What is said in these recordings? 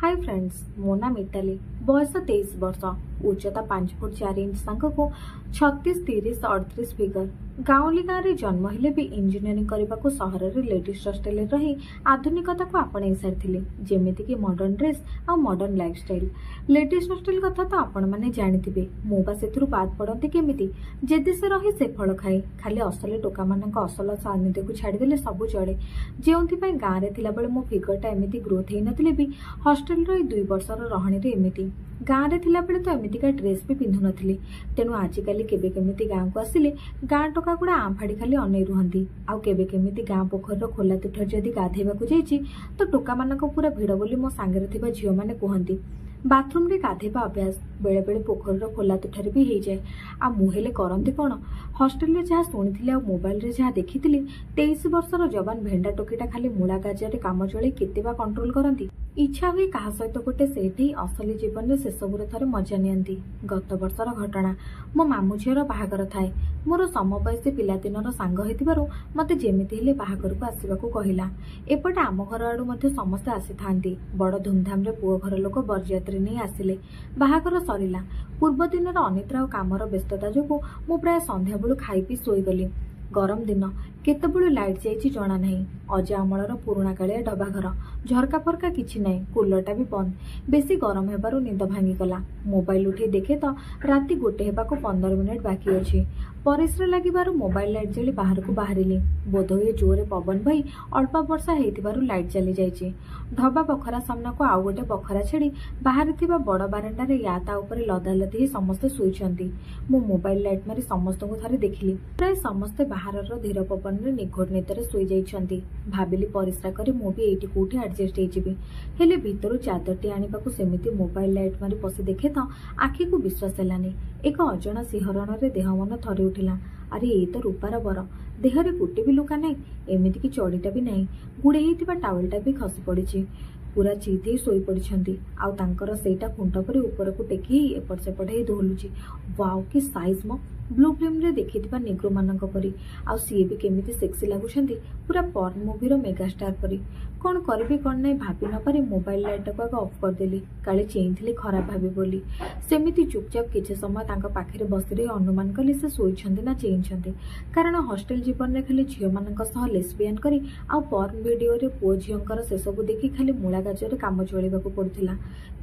High friends, ମୋ ନାଁ ମିତାଲି। ବୟସ 23 ବର୍ଷ, ଉଚ୍ଚତା 5 ଫୁଟ 4 ଇଞ୍ଚ ସାଙ୍ଗକୁ 36 30 38 ଫିଗର। ଗାଉଁଲି ଗାଁରେ ଜନ୍ମ ହେଲେ ବି ଇଞ୍ଜିନିୟରିଂ କରିବାକୁ ସହରରେ ଲେଡିଜ୍ ହଷ୍ଟେଲରେ ରହି ଆଧୁନିକତାକୁ ଆପଣେଇ ସାରିଥିଲି, ଯେମିତିକି ମଡର୍ଣ୍ଣ ଡ୍ରେସ୍ ଆଉ ମଡର୍ଣ୍ଣ ଲାଇଫଷ୍ଟାଇଲ୍। ଲେଡିଜ୍ ହଷ୍ଟେଲ କଥା ତ ଆପଣମାନେ ଜାଣିଥିବେ, ମୁଁ ବା ସେଥିରୁ ବାଦ୍ ପଡ଼ନ୍ତି କେମିତି? ଯେ ଦେଶେ ରହି ସେ ଫଳ ଖାଏ। ଖାଲି ଅସଲି ଟୋକାମାନଙ୍କ ଅସଲ ସାନ୍ନିଧ୍ୟକୁ ଛାଡ଼ିଦେଲେ ସବୁ ଚଳେ। ଯେଉଁଥିପାଇଁ ଗାଁରେ ଥିଲାବେଳେ ମୋ ଫିଗରଟା ଏମିତି ଗ୍ରୋଥ୍ ହେଇନଥିଲେ ବି ହଷ୍ଟେଲର ଏଇ 2 ବର୍ଷର ରହଣିରେ ଏମିତି। ଗାଁରେ ଥିଲାବେଳେ ତ ଏମିତିକା ଡ୍ରେସ୍ ବି ପିନ୍ଧୁନଥିଲି। ତେଣୁ ଆଜିକାଲି କେବେ କେମିତି ଗାଁକୁ ଆସିଲେ ଗାଁ ଟୋକା ଗୁଡ଼ା ଆଁ ଫାଡ଼ି ଖାଲି ଅନେଇ ରୁହନ୍ତି। ଆଉ କେବେ କେମିତି ଗାଁ ପୋଖରୀର ଖୋଲା ତୁଠରେ ଯଦି ଗାଧେଇବାକୁ ଯାଇଛି ତ ଟୋକାମାନଙ୍କ ପୁରା ଭିଡ଼ ବୋଲି ମୋ ସାଙ୍ଗରେ ଥିବା ଝିଅମାନେ କୁହନ୍ତି। ବାଥରୁମରେ ଗାଧେଇବା ଅଭ୍ୟାସ, ବେଳେବେଳେ ପୋଖରୀର ଖୋଲା ତୁଠରେ ବି ହେଇଯାଏ। ଆଉ ମୁଁ ହେଲେ କରନ୍ତି କ'ଣ? ହଷ୍ଟେଲରେ ଯାହା ଶୁଣିଥିଲି ଆଉ ମୋବାଇଲରେ ଯାହା ଦେଖିଥିଲି, 23 ବର୍ଷର ଯବାନ ଭେଣ୍ଡା ଟୋକିଟା ଖାଲି ମୂଳା ଗାଜରରେ କାମ ଚଳେଇ କେତେ ବା କଣ୍ଟ୍ରୋଲ କରନ୍ତି? ଇଚ୍ଛା ହୁଏ କାହା ସହିତ ଗୋଟେ ସେଠି ଅସଲି ଜୀବନରେ ସେସବୁର ଥରେ ମଜା ନିଅନ୍ତି। ଗତ ବର୍ଷର ଘଟଣା, ମୋ ମାମୁଁ ଝିଅର ବାହାଘର ଥାଏ। ମୋର ସମବୟସୀ ପିଲାଦିନର ସାଙ୍ଗ ହେଇଥିବାରୁ ମୋତେ ଯେମିତି ହେଲେ ବାହାଘରକୁ ଆସିବାକୁ କହିଲା। ଏପଟେ ଆମ ଘର ଆଡ଼ୁ ମଧ୍ୟ ସମସ୍ତେ ଆସିଥାନ୍ତି। ବଡ଼ ଧୁମଧାମରେ ପୁଅ ଘର ଲୋକ ବରଯାତ୍ରୀ ନେଇ ଆସିଲେ। ବାହାଘର ସରିଲା। ପୂର୍ବ ଦିନର ଅନିଦ୍ରା ଆଉ କାମର ବ୍ୟସ୍ତତା ଯୋଗୁଁ ମୁଁ ପ୍ରାୟ ସନ୍ଧ୍ୟାବେଳୁ ଖାଇ ପିଇ ଶୋଇଗଲି। ଗରମ ଦିନ, କେତେବେଳୁ ଲାଇଟ୍ ଯାଇଛି ଜଣା ନାହିଁ। ଅଜା ଅମଳର ପୁରୁଣା କାଳିଆ ଡବା ଘର, ଝରକା ଫରକା କିଛି ନାହିଁ, କୁଲରଟା ବି ବନ୍ଦ। ବେଶୀ ଗରମ ହେବାରୁ ନିଦ ଭାଙ୍ଗିଗଲା। ମୋବାଇଲ ଉଠେଇ ଦେଖେ ତ ରାତି 1 ହେବାକୁ 15 ମିନିଟ୍ ବାକି ଅଛି। ପରିସ୍ରା ଲାଗିବାରୁ ମୋବାଇଲ ଲାଇଟ୍ ଜାଳି ବାହାରକୁ ବାହାରିଲି। ବୋଧହୁଏ ଜୋରରେ ପବନ ବହି ଅଳ୍ପ ବର୍ଷା ହେଇଥିବାରୁ ଲାଇଟ୍ ଚାଲିଯାଇଛି। ଢବା ବଖରା ସାମ୍ନାକୁ ଆଉ ଗୋଟେ ବଖରା ଛାଡ଼ି ବାହାରେ ଥିବା ବଡ଼ ବାରଣ୍ଡାରେ ୟା ତା ଉପରେ ଲଦାଲଦି ହେଇ ସମସ୍ତେ ଶୋଇଛନ୍ତି। ମୁଁ ମୋବାଇଲ ଲାଇଟ୍ ମାରି ସମସ୍ତଙ୍କୁ ଥରେ ଦେଖିଲି। ପ୍ରାୟ ସମସ୍ତେ ବାହାରର ଧୀର ପବନରେ ନିଘୋଡ଼ ନିଦରେ ଶୋଇଯାଇଛନ୍ତି। ଭାବିଲି ପରିସ୍ରା କରି ମୁଁ ବି ଏଇଠି କୋଉଠି ଆଡଜଷ୍ଟ ହେଇଯିବି। ହେଲେ ଭିତରୁ ଚାଦରଟି ଆଣିବାକୁ ସେମିତି ମୋବାଇଲ ଲାଇଟ୍ ମାରି ପଶି ଦେଖେ ତ ଆଖିକୁ ବିଶ୍ୱାସ ହେଲାନି। ଏକ ଅଜଣା ଶିହରଣରେ ଦେହ ମନ ଥରି ଉଠିଲା। ଆରେ, ଏଇ ତ ରୂପାର ବର! ଦେହରେ ଗୋଟେ ବି ଲୁଗା ନାହିଁ, ଏମିତିକି ଚଡ଼ିଟା ବି ନାହିଁ। ଗୁଡ଼େଇ ହେଇଥିବା ଟାୱେଲଟା ବି ଖସି ପଡ଼ିଛି। ପୁରା ଚିତ୍ ହେଇ ଶୋଇପଡ଼ିଛନ୍ତି, ଆଉ ତାଙ୍କର ସେଇଟା ଖୁଣ୍ଟ ପରି ଉପରକୁ ଟେକି ହେଇ ଏପଟ ସେପଟ ହେଇ ଦୋହଲୁଛି। ୱାଓ, କି ସାଇଜ୍ ମ! ବ୍ଲୁ ଫିଲ୍ମରେ ଦେଖିଥିବା ନିଗ୍ରୋମାନଙ୍କ ପରି। ଆଉ ସିଏ ବି କେମିତି ସେକ୍ସି ଲାଗୁଛନ୍ତି, ପୁରା ପର୍ନ ମୁଭିର ମେଗାଷ୍ଟାର ପରି। କ'ଣ କରିବି କ'ଣ ନାହିଁ ଭାବି ନପାରି ମୋବାଇଲ ଲାଇଟ୍ଟାକୁ ଆଗ ଅଫ୍ କରିଦେଲି, କାଳେ ଚେଇଁଥିଲେ ଖରାପ ଭାବିବେ ବୋଲି। ସେମିତି ଚୁପଚାପ କିଛି ସମୟ ତାଙ୍କ ପାଖରେ ବସି ରହି ଅନୁମାନ କଲି ସେ ଶୋଇଛନ୍ତି ନା ଚେଇଁଛନ୍ତି। କାରଣ ହଷ୍ଟେଲ ଜୀବନରେ ଖାଲି ଝିଅମାନଙ୍କ ସହ ଲେସବିଆନ କରି ଆଉ ପର୍ନ ଭିଡ଼ିଓରେ ପୁଅ ଝିଅଙ୍କର ସେସବୁ ଦେଖି ଖାଲି ମୂଳା ଗାଜରରେ କାମ ଚଳେଇବାକୁ ପଡୁଥିଲା।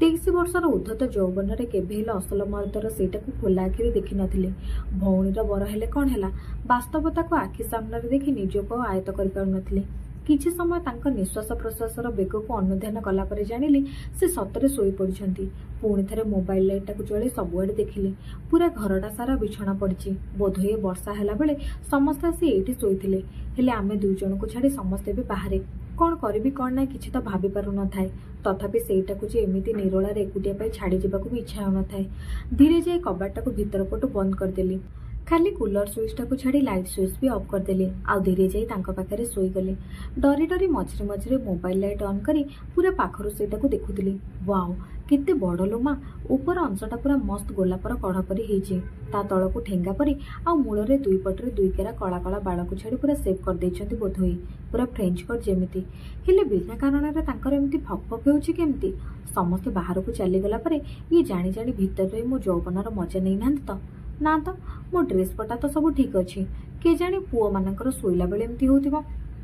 23 ବର୍ଷର ଉଦ୍ଧତ ଯୌବନରେ କେବେ ହେଲେ ଅସଲ ମର୍ଦ୍ଦର ସେଇଟାକୁ ଖୋଲା ଆଖିରେ ଦେଖିନଥିଲି। ଭଉଣୀର ବର ହେଲେ କ'ଣ ହେଲା, ବାସ୍ତବତାକୁ ଆଖି ସାମ୍ନାରେ ଦେଖି ନିଜକୁ ଆଉ ଆୟତ୍ତ କରିପାରୁନଥିଲି। କିଛି ସମୟ ତାଙ୍କ ନିଶ୍ୱାସ ପ୍ରଶ୍ୱାସର ବେଗକୁ ଅନୁଧ୍ୟାନ କଲା ପରେ ଜାଣିଲି ସେ ସତରେ ଶୋଇପଡ଼ିଛନ୍ତି। ପୁଣି ଥରେ ମୋବାଇଲ ଲାଇଟ୍ଟାକୁ ଜଳେଇ ସବୁଆଡ଼େ ଦେଖିଲି। ପୁରା ଘରଟା ସାରା ବିଛଣା ପଡ଼ିଛି। ବୋଧହୁଏ ବର୍ଷା ହେଲା ବେଳେ ସମସ୍ତେ ଆସି ଏଇଠି ଶୋଇଥିଲେ। ହେଲେ ଆମେ ଦୁଇ ଜଣଙ୍କୁ ଛାଡ଼ି ସମସ୍ତେ ଏବେ ବାହାରେ। କ'ଣ କରିବି କ'ଣ ନାହିଁ କିଛି ତ ଭାବି ପାରୁନଥାଏ। ତଥାପି ସେଇଟାକୁ ଯେ ଏମିତି ନିରୋଳାରେ ଏକୁଟିଆ ପାଇଁ ଛାଡ଼ି ଯିବାକୁ ବି ଇଚ୍ଛା ହେଉନଥାଏ। ଧୀରେ ଯାଇ କବାଟଟାକୁ ଭିତର ପଟୁ ବନ୍ଦ କରିଦେଲି। ଖାଲି କୁଲର ସୁଇଚଟାକୁ ଛାଡ଼ି ଲାଇଟ୍ ସୁଇଚ୍ ବି ଅଫ୍ କରିଦେଲି, ଆଉ ଧୀରେ ଯାଇ ତାଙ୍କ ପାଖରେ ଶୋଇଗଲି। ଡରି ଡରି ମଝିରେ ମଝିରେ ମୋବାଇଲ ଲାଇଟ୍ ଅନ୍ କରି ପୁରା ପାଖରୁ ସେଇଟାକୁ ଦେଖୁଥିଲି। ୱାଓ, କେତେ ବଡ଼ ଲୋ ମା! ଉପର ଅଂଶଟା ପୁରା ମସ୍ତ ଗୋଲାପର କଢ଼ ପରି ହେଇଛି। ତା ତଳକୁ ଠେଙ୍ଗା ପରି, ଆଉ ମୂଳରେ ଦୁଇ ପଟରେ ଦୁଇ କେରା କଳା କଳା ବାଳକୁ ଛାଡ଼ି ପୁରା ସେଭ୍ କରିଦେଇଛନ୍ତି ବୋଧହୁଏ, ପୁରା ଫ୍ରେଞ୍ଚ କଟ୍ ଯେମିତି। ହେଲେ ବିନା କାରଣରେ ତାଙ୍କର ଏମିତି ଫକ୍ ଫକ୍ ହେଉଛି କେମିତି? ସମସ୍ତେ ବାହାରକୁ ଚାଲିଗଲା ପରେ ଇଏ ଜାଣି ଜାଣି ଭିତରେ ରହି ମୋ ଯୌବନର ମଜା ନେଇନାହାନ୍ତି ତ? ନା ତ, ମୋ ଡ୍ରେସ୍ ପଟା ତ ସବୁ ଠିକ୍ ଅଛି। କେଜାଣି ପୁଅମାନଙ୍କର ଶୋଇଲା ବେଳେ ଏମିତି ହେଉଥିବ।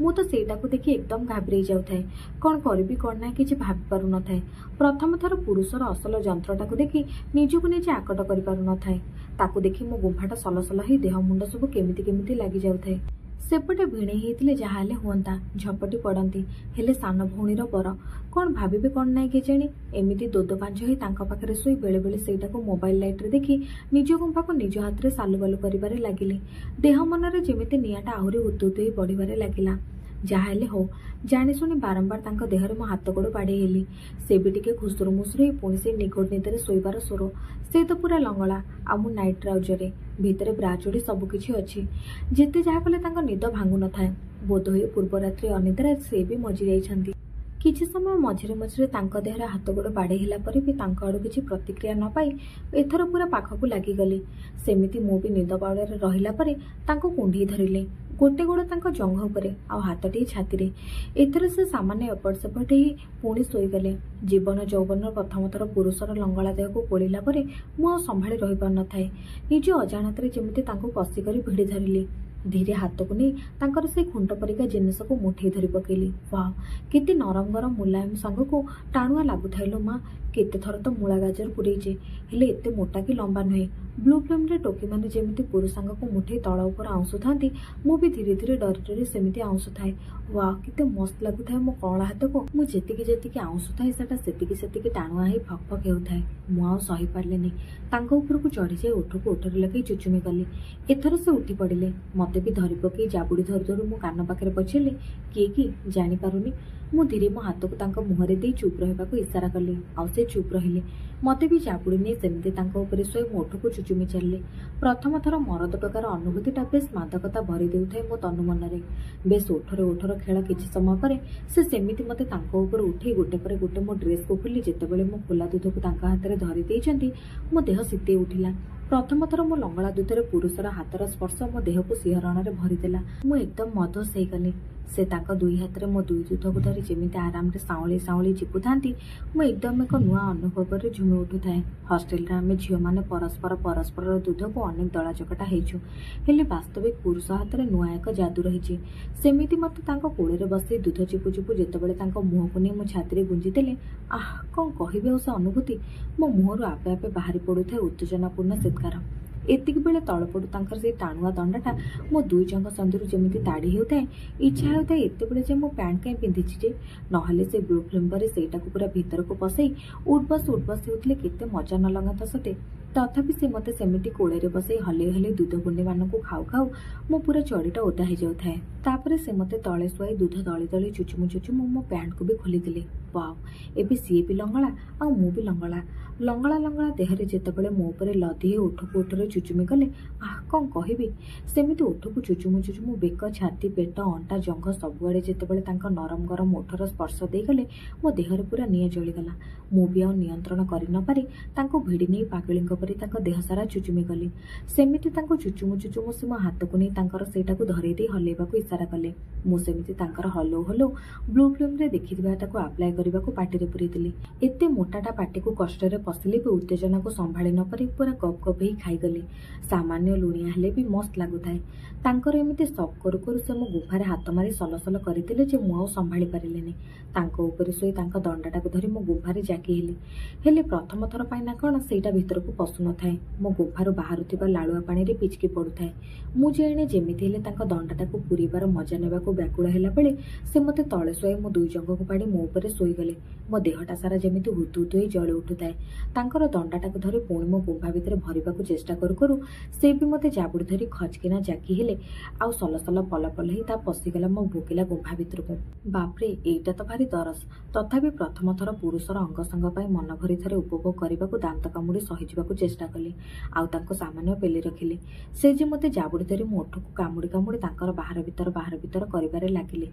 ମୁଁ ତ ସେଇଟାକୁ ଦେଖି ଏକଦମ ଘାବରେଇ ଯାଉଥାଏ। କ'ଣ କରିବି କ'ଣ ନାହିଁ କିଛି ଭାବି ପାରୁନଥାଏ। ପ୍ରଥମ ଥର ପୁରୁଷର ଅସଲ ଯନ୍ତ୍ରଟାକୁ ଦେଖି ନିଜକୁ ନିଜେ ଆକଟ କରିପାରୁନଥାଏ। ତାକୁ ଦେଖି ମୋ ଗୁମ୍ଫାଟା ସଲସଲ ହେଇ ଦେହ ମୁଣ୍ଡ ସବୁ କେମିତି କେମିତି ଲାଗିଯାଉଥାଏ। ସେପଟେ ଭିଣେଇ ହେଇଥିଲେ ଯାହା ହେଲେ ହୁଅନ୍ତା, ଝପଟି ପଡ଼ନ୍ତି। ହେଲେ ସାନ ଭଉଣୀର ବର, କ'ଣ ଭାବିବେ କ'ଣ ନାହିଁ କେଜାଣି। ଏମିତି ଦୋଦ ପାଞ୍ଚ ହେଇ ତାଙ୍କ ପାଖରେ ଶୋଇ ବେଳେବେଳେ ସେଇଟାକୁ ମୋବାଇଲ ଲାଇଟ୍ରେ ଦେଖି ନିଜ ଗୁମ୍ଫାକୁ ନିଜ ହାତରେ ସାଲୁବାଲୁ କରିବାରେ ଲାଗିଲି। ଦେହ ମନରେ ଯେମିତି ନିଆଁଟା ଆହୁରି ହୁତୁ ହୁତୁ ହେଇ ବଢ଼ିବାରେ ଲାଗିଲା। ଯାହା ହେଲେ ହଉ, ଜାଣିଶୁଣି ବାରମ୍ବାର ତାଙ୍କ ଦେହରେ ମୋ ହାତ ଗୋଡ଼ ବାଡ଼େଇ ହେଲି। ସେ ବି ଟିକେ ଘୁଷୁରୁ ମୁଷୁରୁ ହେଇ ପୁଣି ସେଇ ନିଘୋଡ଼ ନିଦରେ ଶୋଇବାର ସ୍ୱର। ସେ ତ ପୁରା ଲଙ୍ଗଳା, ଆଉ ମୁଁ ନାଇଟ୍ ଟ୍ରାଉଜରରେ, ଭିତରେ ବ୍ରା ଚୁଡ଼ି ସବୁ କିଛି ଅଛି। ଯେତେ ଯାହା କଲେ ତାଙ୍କ ନିଦ ଭାଙ୍ଗୁନଥାଏ। ବୋଧହୁଏ ପୂର୍ବ ରାତ୍ରି ଅନିଦ୍ରାରେ ସେ ବି ମଜି ଯାଇଛନ୍ତି। କିଛି ସମୟ ମଝିରେ ମଝିରେ ତାଙ୍କ ଦେହରେ ହାତ ଗୋଡ଼ ବାଡ଼େଇ ହେଲା ପରେ ବି ତାଙ୍କ ଆଡ଼ୁ କିଛି ପ୍ରତିକ୍ରିୟା ନ ପାଇ ଏଥର ପୁରା ପାଖକୁ ଲାଗିଗଲି। ସେମିତି ମୁଁ ବି ନିଦ ବାଉଳରେ ରହିଲା ପରେ ତାଙ୍କୁ କୁଣ୍ଢେଇ ଧରିଲି। ଗୋଟେ ଗୋଡ଼ ତାଙ୍କ ଜଙ୍ଘ ଉପରେ ଆଉ ହାତଟି ଛାତିରେ। ଏଥର ସେ ସାମାନ୍ୟ ଏପଟ ସେପଟ ହେଇ ପୁଣି ଶୋଇଗଲେ। ଜୀବନ ଯୌବନର ପ୍ରଥମ ଥର ପୁରୁଷର ଲଙ୍ଗଳା ଦେହକୁ କୋଳିଲା ପରେ ମୁଁ ଆଉ ସମ୍ଭାଳି ରହିପାରୁନଥାଏ। ନିଜ ଅଜାଣତରେ ଯେମିତି ତାଙ୍କୁ କଷି କରି ଭିଡ଼ି ଧରିଲି। ଧୀରେ ହାତକୁ ନେଇ ତାଙ୍କର ସେଇ ଖୁଣ୍ଟ ପରିକା ଜିନିଷକୁ ମୁଠେଇ ଧରି ପକେଇଲି। ୱାଓ, କେତେ ନରମ ଗରମ, ମୁଲାୟମ ସାଙ୍ଗକୁ ଟାଣୁଆ ଲାଗୁଥାଏ ଲୋ ମା! କେତେ ଥର ତ ମୂଳା ଗାଜର ପୁରେଇଛି, ହେଲେ ଏତେ ମୋଟା କି ଲମ୍ବା ନୁହେଁ। ବ୍ଲୁ ଫିଲ୍ମରେ ଟୋକୀମାନେ ଯେମିତି ପୁରୁଷାଙ୍ଗକୁ ମୁଠେଇ ତଳ ଉପର ଆଉଁସୁଥାନ୍ତି, ମୁଁ ବି ଧୀରେ ଧୀରେ ଡରି ଡରି ସେମିତି ଆଉଁସୁଥାଏ। ୱାଓ, କେତେ ମସ୍ତ ଲାଗୁଥାଏ ମୋ କଅଁଳ ହାତକୁ। ମୁଁ ଯେତିକି ଯେତିକି ଆଉଁସୁଥାଏ, ସେଟା ସେତିକି ସେତିକି ଟାଣୁଆ ହେଇ ଫକ୍ ଫକ୍ ହେଉଥାଏ। ମୁଁ ଆଉ ସହିପାରିଲିନି। ତାଙ୍କ ଉପରକୁ ଚଢ଼ିଯାଇ ଓଠକୁ ଓଠରେ ଲଗେଇ ଚୁଚୁମି କଲି। ଏଥର ସେ ଉଠି ପଡ଼ିଲେ। ମତେ ବି ଧରି ପକେଇ ଜାବୁଡ଼ି ଧରୁ ଧରୁ ମୋ କାନ ପାଖରେ ପଚାରିଲେ, "କିଏ କି? ଜାଣିପାରୁନି।" ମୁଁ ଧୀରେ ମୋ ହାତକୁ ତାଙ୍କ ମୁହଁରେ ଦେଇ ଚୁପ୍ ରହିବାକୁ ଇସାରା କଲି, ଆଉ ସେ ଚୁପ୍ ରହିଲେ। ମତେ ବି ଜାବୁଡ଼ି ନେଇ ସେମିତି ତାଙ୍କ ଉପରେ ଶୋଇ ମୋ ଓଠକୁ ଚୁଚୁମି ଚାଲିଲେ। ପ୍ରଥମ ଥର ମରଦ ଟୋକାର ଅନୁଭୂତିଟା ବେଶ୍ ମାଦକତା ଭରି ଦେଉଥାଏ ମୋ ତନୁ ମନରେ। ବେଶ୍ ଓଠରେ ଓଠର ଖେଳ କିଛି ସମୟ ପରେ ସେ ସେମିତି ମତେ ତାଙ୍କ ଉପରୁ ଉଠେଇ ଗୋଟେ ପରେ ଗୋଟେ ମୋ ଡ୍ରେସ୍କୁ ଖୋଲି ଯେତେବେଳେ ମୋ ଖୋଲା ଦୁଧକୁ ତାଙ୍କ ହାତରେ ଧରି ଦେଇଛନ୍ତି, ମୋ ଦେହ ଶୀତେଇ ଉଠିଲା। ପ୍ରଥମ ଥର ମୋ ଲଙ୍ଗଳା ଦୁଧରେ ପୁରୁଷର ହାତର ସ୍ପର୍ଶ ମୋ ଦେହକୁ ଶିହରଣରେ ଭରିଦେଲା। ମୁଁ ଏକଦମ ମଦହୋସ ହେଇଗଲି। ସେ ତାଙ୍କ ଦୁଇ ହାତରେ ମୋ ଦୁଇ ଦୁଧକୁ ଧରି ଯେମିତି ଆରାମରେ ସାଉଁଳି ସାଉଁଳି ଚିପୁଥାନ୍ତି, ମୁଁ ଏକଦମ ଏକ ନୂଆ ଅନୁଭବରେ ଝୁମି ଉଠୁଥାଏ। ହଷ୍ଟେଲରେ ଆମେ ଝିଅମାନେ ପରସ୍ପର ପରସ୍ପରର ଦୁଧକୁ ଅନେକ ଦଳାଚକଟା ହେଇଛୁ, ହେଲେ ବାସ୍ତବିକ ପୁରୁଷ ହାତରେ ନୂଆ ଏକ ଯାଦୁ ରହିଛି। ସେମିତି ମତେ ତାଙ୍କ କୋଳରେ ବସେଇ ଦୁଧ ଚିପୁ ଚିପୁ ଯେତେବେଳେ ତାଙ୍କ ମୁହଁକୁ ନେଇ ମୋ ଛାତିରେ ଗୁଞ୍ଜିଦେଲେ, ଆଃ, କ'ଣ କହିବି ଆଉ ସେ ଅନୁଭୂତି! ମୋ ମୁହଁରୁ ଆପେ ଆପେ ବାହାରି ପଡୁଥାଏ ଉତ୍ତେଜନାପୂର୍ଣ୍ଣ ଚିତ୍କାର। ଏତିକି ବେଳେ ତଳପଟୁ ତାଙ୍କର ସେଇ ଟାଣୁଆ ଦଣ୍ଡାଟା ମୋ ଦୁଇ ଜଙ୍ଘ ସନ୍ଧିରୁ ଯେମିତି ତାଡ଼ି ହେଉଥାଏ। ଇଚ୍ଛା ହେଉଥାଏ ଏତେବେଳେ ଯେ ମୁଁ ପ୍ୟାଣ୍ଟ କାହିଁ ପିନ୍ଧିଛି ଯେ, ନହେଲେ ସେ ବ୍ଲୁ ଫିଲ୍ମ ପରି ସେଇଟାକୁ ପୁରା ଭିତରକୁ ପଶେଇ ଉଠବସ୍ ଉଠବସ୍ ହେଉଥିଲେ କେତେ ମଜା ନ ଲାଗନ୍ତା ସତେ! ତଥାପି ସେ ମୋତେ ସେମିତି କୋଳରେ ବସେଇ ହଲେଇ ହଲେଇ ଦୁଧ ଗୁଣ୍ଡିମାନଙ୍କୁ ଖାଉ ଖାଉ ମୋ ପୁରା ଚଡ଼ିଟା ଓଦା ହେଇଯାଉଥାଏ। ତାପରେ ସେ ମୋତେ ତଳେ ଶୁଆଇ ଦୁଧ ଦଳି ଦଳି ଚୁଚୁମୁ ଚୁଚୁମୁ ମୋ ପ୍ୟାଣ୍ଟକୁ ବି ଖୋଲିଦେଲେ। ୱାଓ, ଏବେ ସିଏ ବି ଲଙ୍ଗଳା ଆଉ ମୁଁ ବି ଲଙ୍ଗଳା। ଲଙ୍ଗଳା ଲଙ୍ଗଳା ଦେହରେ ଯେତେବେଳେ ମୋ ଉପରେ ଲଦି ହେଇ ଓଠକୁ ଓଠରେ ଚୁଚୁମି କଲେ, ଆଃ, କ'ଣ କହିବି! ସେମିତି ଓଠକୁ ଚୁଚୁମୁ ଚୁଚୁମୁ ବେକ, ଛାତି, ପେଟ, ଅଣ୍ଟା, ଜଙ୍ଘ ସବୁଆଡ଼େ ଯେତେବେଳେ ତାଙ୍କ ନରମ ଗରମ ଓଠର ସ୍ପର୍ଶ ଦେଇଗଲେ, ମୋ ଦେହରେ ପୁରା ନିଆଁ ଜଳିଗଲା। ମୁଁ ବି ଆଉ ନିୟନ୍ତ୍ରଣ କରି ନପାରି ତାଙ୍କୁ ଭିଡ଼ି ନେଇ ପାଗଳୀଙ୍କ ପରି ତାଙ୍କ ଦେହସାରା ଚୁଚୁମି ଗଲି। ସେମିତି ତାଙ୍କୁ ଚୁଚୁମୁ ଚୁଚୁମୁ ସେ ମୋ ହାତକୁ ନେଇ ତାଙ୍କର ସେଇଟାକୁ ଧରେଇ ଦେଇ ହଲେଇବାକୁ ଇସାରା କଲେ। ମୁଁ ସେମିତି ତାଙ୍କର ହଲଉ ହଲଉ ବ୍ଲୁ ଫିଲ୍ମରେ ଦେଖିଥିବା ତାକୁ ଆପ୍ଲାଏ କରିବାକୁ ପାଟିରେ ପୁରେଇଦେଲି। ଏତେ ମୋଟାଟା ପାଟିକୁ କଷ୍ଟରେ ପଶିଲେ ବି ଉତ୍ତେଜନାକୁ ସମ୍ଭାଳି ନପାରି ପୁରା ଗପ୍ ଗପ୍ ହେଇ ଖାଇଗଲି। ସାମାନ୍ୟ ଲୁଣିଆ ହେଲେ ବି ମସ୍ତ ଲାଗୁଥାଏ। ତାଙ୍କର ଏମିତି ସଫ୍ କରୁ କରୁ ସେ ମୋ ଗୁମ୍ଫାରେ ହାତ ମାରି ସଲସଲ କରିଦେଲେ ଯେ ମୁଁ ଆଉ ସମ୍ଭାଳି ପାରିଲିନି। ତାଙ୍କ ଉପରେ ଶୋଇ ତାଙ୍କ ଦଣ୍ଡାଟାକୁ ଧରି ମୋ ଗୁମ୍ଫାରେ ଜାକି ହେଲି। ହେଲେ ପ୍ରଥମ ଥର ପାଇଁ ନା କ'ଣ, ସେଇଟା ଭିତରକୁ ପଶୁନଥାଏ। ମୋ ଗୁମ୍ଫାରୁ ବାହାରୁଥିବା ଲାଳୁଆ ପାଣିରେ ପିଚକି ପଡୁଥାଏ। ମୁଁ ଯେ ଏଣେ ଯେମିତି ହେଲେ ତାଙ୍କ ଦଣ୍ଡାଟାକୁ ପୁରେଇବାର ମଜା ନେବାକୁ ବ୍ୟାକୁଳ ହେଲା ବେଳେ ସେ ମୋତେ ତଳେ ଶୁଆଇ ମୋ ଦୁଇ ଜଙ୍ଘକୁ ପାଡ଼ି ମୋ ଉପରେ ଶୋଇଗଲେ। ମୋ ଦେହଟା ସାରା ଯେମିତି ହୁତୁ ହୁତୁ ହେଇ ଜଳି ଉଠୁଥାଏ। ତାଙ୍କର ଦଣ୍ଡାଟାକୁ ଧରି ପୁଣି ମୋ ଗୁମ୍ଫା ଭିତରେ ଭରିବାକୁ ଚେଷ୍ଟା କରୁ କରୁ ସେ ବି ମୋତେ ଜାବୁଡ଼ି ଧରି ଖଚକିନା ଜାକି ହେଲେ, ଆଉ ସଲସଲ ପଲ ପଲ ହେଇ ତା ପଶିଗଲା ମୋ ଭୋକିଲା ଗୁମ୍ଫା ଭିତରକୁ। ବାପରେ, ଏଇଟା ତ ଭାରି ଦରଜ! ତଥାପି ପ୍ରଥମ ଥର ପୁରୁଷର ଅଙ୍ଗସଙ୍ଗ ପାଇଁ ମନ ଭରି ଥରେ ଉପଭୋଗ କରିବାକୁ ଦାନ୍ତ କାମୁଡ଼ି ସହିଯିବାକୁ ଚେଷ୍ଟା କଲି, ଆଉ ତାଙ୍କୁ ସାମାନ୍ୟ ପେଲି ରଖିଲି। ସେ ଯେ ମୋତେ ଜାବୁଡ଼ି ଧରି ମୋ ଓଠକୁ କାମୁଡ଼ି କାମୁଡ଼ି ତାଙ୍କର ବାହାର ଭିତର ବାହାର ଭିତର କରିବାରେ ଲାଗିଲେ।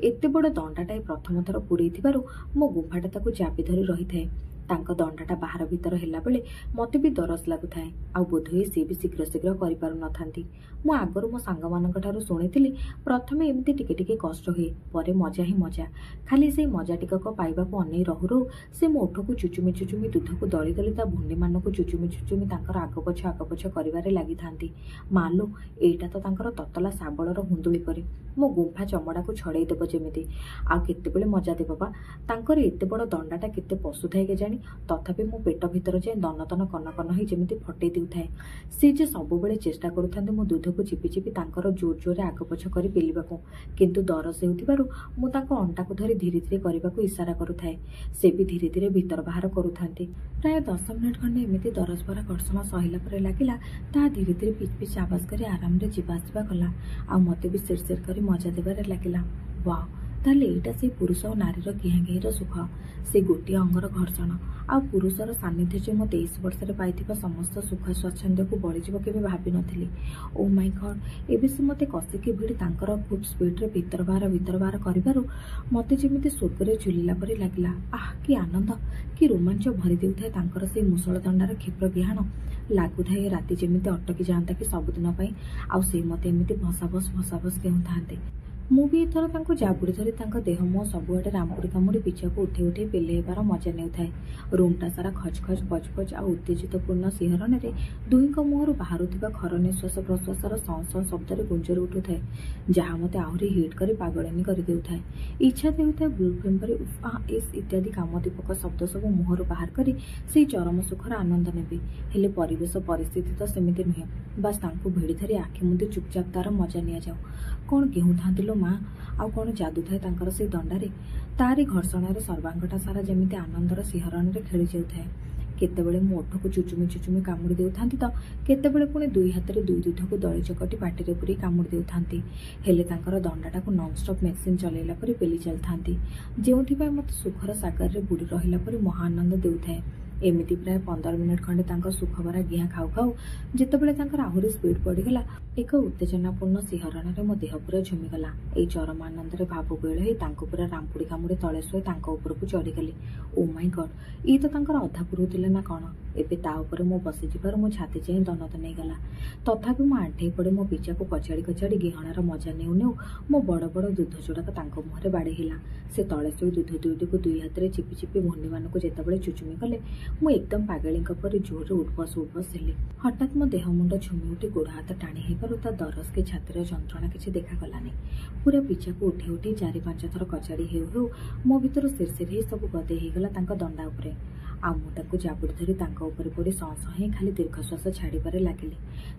ଏତେ ବଡ଼ ଦଣ୍ଡାଟାଏ ପ୍ରଥମ ଥର ପୁରେଇଥିବାରୁ ମୋ ଗୁମ୍ଫାଟା ତାକୁ ଚାପି ଧରି ରହିଥାଏ। ତାଙ୍କ ଦଣ୍ଡାଟା ବାହାର ଭିତର ହେଲାବେଳେ ମୋତେ ବି ଦରଜ ଲାଗୁଥାଏ, ଆଉ ବୋଧହୁଏ ସିଏ ବି ଶୀଘ୍ର ଶୀଘ୍ର କରିପାରୁନଥାନ୍ତି। ମୁଁ ଆଗରୁ ମୋ ସାଙ୍ଗମାନଙ୍କ ଠାରୁ ଶୁଣିଥିଲି, ପ୍ରଥମେ ଏମିତି ଟିକେ ଟିକେ କଷ୍ଟ ହୁଏ, ପରେ ମଜା ହିଁ ମଜା। ଖାଲି ସେଇ ମଜା ଟିକକ ପାଇବାକୁ ଅନେଇ ରହୁ ରହୁ ସେ ମୋ ଓଠକୁ ଚୁଚୁମି ଚୁଚୁମି ଦୁଧକୁ ଦଳି ଦଳି ତା ଭୁଣ୍ଡିମାନଙ୍କୁ ଚୁଚୁମି ଚୁଚୁମି ତାଙ୍କର ଆଗପଛ ଆଗପଛ କରିବାରେ ଲାଗିଥାନ୍ତି। ମାଲୋ, ଏଇଟା ତ ତାଙ୍କର ତତଲା ଶାବଳର ହୁନ୍ଦୁଳି ପରି ମୋ ଗୁମ୍ଫା ଚମଡ଼ାକୁ ଛଡ଼େଇ ଦେବ ଯେମିତି। ଆଉ କେତେବେଳେ ମଜା ଦେବ ବା! ତାଙ୍କର ଏତେ ବଡ଼ ଦଣ୍ଡାଟା କେତେ ପଶୁଥାଏ କେଜାଣି, ତଥାପି ମୋ ପେଟ ଭିତର ଯାଏଁ ଦନ ଦନ କନ କନ ହେଇ ଯେମିତି ଫଟେଇ ଦେଉଥାଏ। ସେ ଯେ ସବୁବେଳେ ଚେଷ୍ଟା କରୁଥାନ୍ତି ମୋ ଦୁଧକୁ ଚିପି ଚିପି ତାଙ୍କର ଜୋର ଜୋରରେ ଆଗପଛ କରି ପେଲିବାକୁ, କିନ୍ତୁ ଦରଜ ହେଉଥିବାରୁ ମୁଁ ତାଙ୍କ ଅଣ୍ଟାକୁ ଧରି ଧୀରେ ଧୀରେ କରିବାକୁ ଇସାରା କରୁଥାଏ। ସେ ବି ଧୀରେ ଧୀରେ ଭିତର ବାହାର କରୁଥାନ୍ତି। ପ୍ରାୟ 10 ମିନିଟ୍ ଖଣ୍ଡେ ଏମିତି ଦରଜ ଭରା ଘର୍ଷଣ ସହିଲା ପରେ ଲାଗିଲା ତାହା ଧୀରେ ଧୀରେ ପିଚ୍ ପିଚ୍ ଆବାଜ କରି ଆରାମରେ ଯିବା ଆସିବା କଲା, ଆଉ ମୋତେ ବି ସିର୍ ସିର୍ କରି ମଜା ଦେବାରେ ଲାଗିଲା। ୱାଓ, ତାହେଲେ ଏଇଟା ସେଇ ପୁରୁଷ ଆଉ ନାରୀର ଗିହାଗିହିର ସୁଖ, ସେ ଗୋଟିଏ ଅଙ୍ଗର ଘର୍ଷଣ। ଆଉ ପୁରୁଷର ସାନ୍ନିଧ୍ୟ ଯେ ମୋ 23 ବର୍ଷରେ ପାଇଥିବା ସମସ୍ତ ସୁଖ ସ୍ୱାଚ୍ଛନ୍ଦ୍ୟକୁ ବଳିଯିବ, କେବେ ଭାବିନଥିଲି। ଓ ମାଇ ଗଡ଼୍! ଏବେ ସେ ମୋତେ କଷିକି ଭିଡ଼ି ତାଙ୍କର ଖୁବ୍ ସ୍ପିଡ଼ରେ ଭିତର ବାହାର ଭିତର ବାହାର କରିବାରୁ ମୋତେ ଯେମିତି ସ୍ୱର୍ଗରେ ଝୁଲିଲା ପରି ଲାଗିଲା। ଆଃ, କି ଆନନ୍ଦ, କି ରୋମାଞ୍ଚ ଭରି ଦେଉଥାଏ ତାଙ୍କର ସେଇ ମୁଷଳ ଦଣ୍ଡାର କ୍ଷିପ୍ର ଗିହାଣ। ଲାଗୁଥାଏ ଏ ରାତି ଯେମିତି ଅଟକି ଯାଆନ୍ତା କି ସବୁଦିନ ପାଇଁ, ଆଉ ସେ ମୋତେ ଏମିତି ଭସାଭସ ଭସାଭସ ଗେହୁଁଥାନ୍ତେ। ମୁଁ ବି ଏଥର ତାଙ୍କୁ ଜାବୁଡ଼ି ଧରି ତାଙ୍କ ଦେହ ମୁହଁ ସବୁଆଡ଼େ ରାମ୍ପୁଡ଼ି କାମୁଡ଼ି ପିଛାକୁ ଉଠେଇ ଉଠେଇ ପେଲେଇ ହେବାର ମଜା ନେଉଥାଏ। ରୁମ୍ଟା ସାରା ଖଚ୍ ଖଚ୍ ପଚ୍ ପଚ୍ ଆଉ ଉତ୍ତେଜିତପୂର୍ଣ୍ଣ ଶିହରଣରେ ଦୁହିଁଙ୍କ ମୁହଁରୁ ବାହାରୁଥିବା ଖର ନିଃଶ୍ୱାସ ପ୍ରଶ୍ୱାସର ସଁ ସଁ ଶବ୍ଦରେ ଗୁଞ୍ଜରି ଉଠୁଥାଏ, ଯାହା ମୋତେ ଆହୁରି ହିଟ୍ କରି ପାଗଳିନୀ କରିଦେଉଥାଏ। ଇଚ୍ଛା ହେଉଥାଏ ବ୍ଲୁ ଫିଲ୍ମ ପରି ଉଫ୍, ଆଃ, ଇସ୍ ଇତ୍ୟାଦି କାମୋଦ୍ଦୀପକ ଶବ୍ଦ ସବୁ ମୁହଁରୁ ବାହାର କରି ସେଇ ଚରମ ସୁଖର ଆନନ୍ଦ ନେବି। ହେଲେ ପରିବେଶ ପରିସ୍ଥିତି ତ ସେମିତି ନୁହେଁ। ବାସ୍, ତାଙ୍କୁ ଭିଡ଼ି ଧରି ଆଖି ମୁଦି ଚୁପଚାପ୍ ତାର ମଜା ନିଆଯାଉ। କ'ଣ ଗେହୁଁଥାନ୍ତି ଲୋ ମା! ଆଉ କ'ଣ ଯାଦୁ ଥାଏ ତାଙ୍କର ସେଇ ଦଣ୍ଡାରେ! ତାରି ଘର୍ଷଣରେ ସର୍ବାଙ୍ଗଟା ସାରା ଯେମିତି ଆନନ୍ଦର ଶିହରଣରେ ଖେଳି ଯାଉଥାଏ। କେତେବେଳେ ମୋ ଓଠକୁ ଚୁଚୁମି ଚୁଚୁମି କାମୁଡ଼ି ଦେଉଥାନ୍ତି ତ କେତେବେଳେ ପୁଣି ଦୁଇ ହାତରେ ଦୁଇ ଦୁଧକୁ ଦଳି ଚକଟି ପାଟିରେ ପୂରେଇ କାମୁଡ଼ି ଦେଉଥାନ୍ତି। ହେଲେ ତାଙ୍କର ଦଣ୍ଡାଟାକୁ ନନ୍ଷ୍ଟପ୍ ମେସିନ୍ ଚଲେଇଲା ପରି ପେଲି ଚାଲିଥାନ୍ତି, ଯେଉଁଥିପାଇଁ ମୋତେ ସୁଖର ସାଗରରେ ବୁଡ଼ି ରହିଲା ପରି ମହାଆନନ୍ଦ ଦେଉଥାଏ। ଏମିତି ପ୍ରାୟ 15 ମିନିଟ୍ ଖଣ୍ଡେ ତାଙ୍କ ସୁଖଭରା ଗିହାଁ ଖାଉ ଖାଉ ଯେତେବେଳେ ତାଙ୍କର ଆହୁରି ସ୍ପିଡ୍ ବଢ଼ିଗଲା, ଏକ ଉତ୍ତେଜନାପୂର୍ଣ୍ଣ ଶିହରଣରେ ମୋ ଦେହ ପୁରା ଝୁମିଗଲା। ଏଇ ଚରମ ଆନନ୍ଦରେ ଭାବବିହ୍ୱଳ ହେଇ ତାଙ୍କୁ ପୁରା ରାମ୍ପୁଡ଼ି କାମୁଡ଼ି ତଳେ ଶୋଇ ତାଙ୍କ ଉପରକୁ ଚଢ଼ିଗଲି। ଓ ମାଇ ଗଡ଼୍! ଇଏ ତ ତାଙ୍କର ଅଧା ପୁରଉଥିଲେ ନା କ'ଣ? ଏବେ ତା ଉପରେ ମୁଁ ବସିଯିବାରୁ ମୋ ଛାତି ଯାଏଁ ଦନ ଦନେଇଗଲା। ତଥାପି ମୁଁ ଆଣ୍ଠେଇ ପଡ଼ି ମୋ ପିଚାକୁ କଚାଡ଼ି କଚାଡ଼ି ଗିହଣାର ମଜା ନେଉ ନେଉ ମୋ ବଡ଼ ବଡ଼ ଦୁଧ ଯୋଡ଼ାକ ତାଙ୍କ ମୁହଁରେ ବାଡ଼େଇ ହେଲା। ସେ ତଳେ ଶୋଇ ଦୁଧ ଦୁଇଟିକୁ ଦୁଇ ହାତରେ ଚିପି ଚିପି ଭୁଣ୍ଡିମାନଙ୍କୁ ଯେତେବେଳେ ଚୁଚୁମି ଗଲେ, ମୁଁ ଏକଦମ ପାଗଳୀଙ୍କ ପରି ଜୋରରେ ଉଠବସ ଉଠବସ ହେଲି। ହଠାତ୍ ମୋ ଦେହ ମୁଣ୍ଡ ଝୁମି ଉଠି ଗୋଡ଼ ହାତ ଟାଣି ହେବାରୁ ତା ଦରଜ କି ଛାତିର ଯନ୍ତ୍ରଣା କିଛି ଦେଖାଗଲାନି। ପୁରା ପିଚାକୁ ଉଠେଇ ଉଠେଇ ଚାରି ପାଞ୍ଚ ଥର କଚାଡ଼ି ହେଉ ହେଉ ମୋ ଭିତରୁ ସିରସିର ହେଇ ସବୁ ଗଦେଇ ହେଇଗଲା ତାଙ୍କ ଦଣ୍ଡା ଉପରେ। ଆଉ ମୁଁ ତାଙ୍କୁ ଜାବୁଡ଼ି ଧରି ତାଙ୍କ ଉପରେ ପଡ଼ି ସଁ ସଁ ହେଇ ଖାଲି ଦୀର୍ଘଶ୍ୱାସ ଛାଡ଼ିବାରେ ଲାଗିଲି।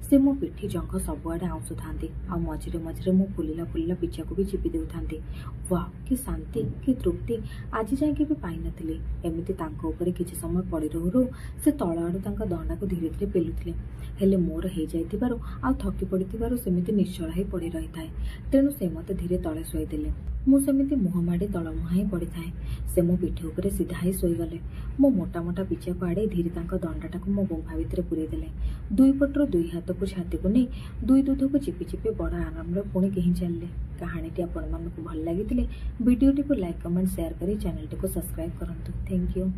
ସେ ମୋ ପିଠି, ଜଙ୍ଘ ସବୁଆଡ଼େ ଆଉଁସୁଥାନ୍ତି, ଆଉ ମଝିରେ ମଝିରେ ମୋ ଫୁଲିଲା ଫୁଲିଲା ପିଚାକୁ ବି ଚିପି ଦେଉଥାନ୍ତି। ୱାଃ, କି ଶାନ୍ତି, କି ତୃପ୍ତି ଆଜି ଯାଏଁ କେବେ ପାଇନଥିଲି। ଏମିତି ତାଙ୍କ ଉପରେ କିଛି ସମୟ ପଡ଼ି ରହୁ ରହୁ ସେ ତଳ ଆଡ଼ୁ ତାଙ୍କ ଦଣ୍ଡାକୁ ଧୀରେ ଧୀରେ ପେଲୁଥିଲେ। ହେଲେ ମୋର ହେଇଯାଇଥିବାରୁ ଆଉ ଥକି ପଡ଼ିଥିବାରୁ ସେମିତି ନିଶ୍ଚଳ ହେଇ ପଡ଼ି ରହିଥାଏ। ତେଣୁ ସେ ମୋତେ ଧୀରେ ତଳେ ଶୋଇଦେଲେ। ମୁଁ ସେମିତି ମୁହଁ ମାଡ଼ି ତଳମୁହାଁ ହେଇ ପଡ଼ିଥାଏ। ସେ ମୋ ପିଠି ଉପରେ ସିଧା ହେଇ ଶୋଇଗଲେ। ମୋ ମୋଟା ମୋଟା ପିଚାକୁ ଆଡ଼େଇ ଧୀରେ ତାଙ୍କ ଦଣ୍ଡାଟାକୁ ମୋ ଗୁମ୍ଫା ଭିତରେ ପୂରେଇ ଦେଲେ। ଦୁଇ ପଟରୁ ଦୁଇ ହାତକୁ ଛାତିକୁ ନେଇ ଦୁଇ ଦୁଧକୁ ଚିପି ଚିପି ବଡ଼ ଆରାମରେ ପୁଣି ଗେହିଁ ଚାଲିଲେ। କାହାଣୀଟି ଆପଣମାନଙ୍କୁ ଭଲ ଲାଗିଥିଲେ ଭିଡ଼ିଓଟିକୁ ଲାଇକ୍, କମେଣ୍ଟ, ସେୟାର କରି ଚ୍ୟାନେଲଟିକୁ ସବସ୍କ୍ରାଇବ୍ କରନ୍ତୁ। Thank you.